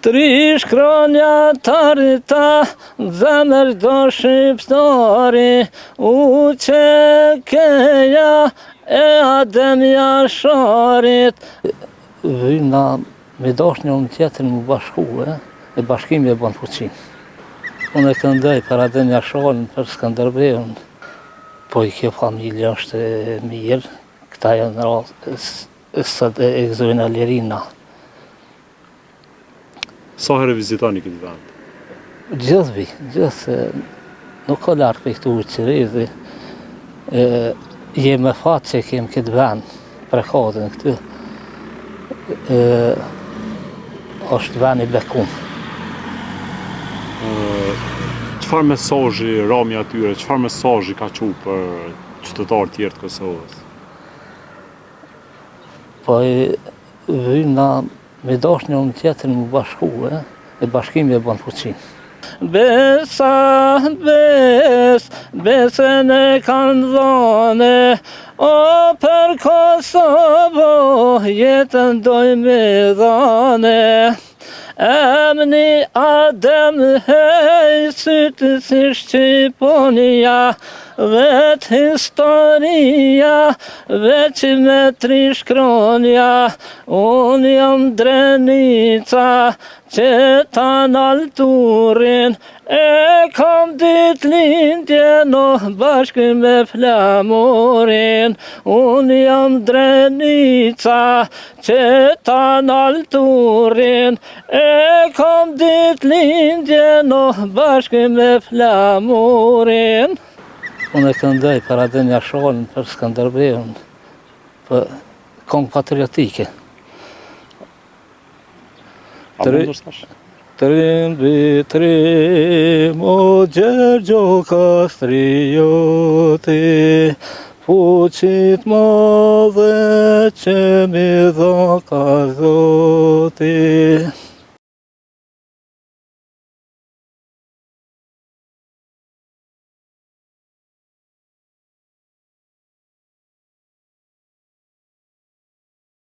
Tri shkronja t'arta n'zemër çdo shqiptari UÇK-ja e Adem Jasharit. Vyna me dashtë njëri tjetrin mu bashku, e, e bashkimi e bon fuqinë. Unë e këndoj për Adem Jasharin, për Skënderbeun, po i kjo familje është e mirë, këta janë radhë, sot e gëzojna lirinë. Sa herë vizitoni këtë vend? Gjithë vi, gjithë, nuk ka larg prej këtu Qirizi, e, je me fat që kem këtë vend, Prekazin këtu, e, është vend i bekum. Çfarë mesazhi ramja atyre, çfarë mesazhi ka çu për qytetarët tjerë të Kosovës? Po i vyna Me dashtë njëri tjetrin mu bashku, e, e bashkimi e bon fuqinë. Besa, bes, besën e kanë dhane, o për Kosovë, jetën dojnë me dhane. Emni Adem hej sytë si shqiponja Vetë historia veç me tri shkronja Unë jam Drenica që ta nalturin E kam ditëlindjen o bashkë me flamurin Unë jam Drenica që ta nalturin E kam ditëlindjen o bashkë me flamurin Unë e këndoj për Adem Jasharin, për Skënderbeun, për kongë patriotike. A mundesh tash? Trim bi trim o Gjergjo Kastrioti Fuqi t'madhe që m'i dha ka Zoti.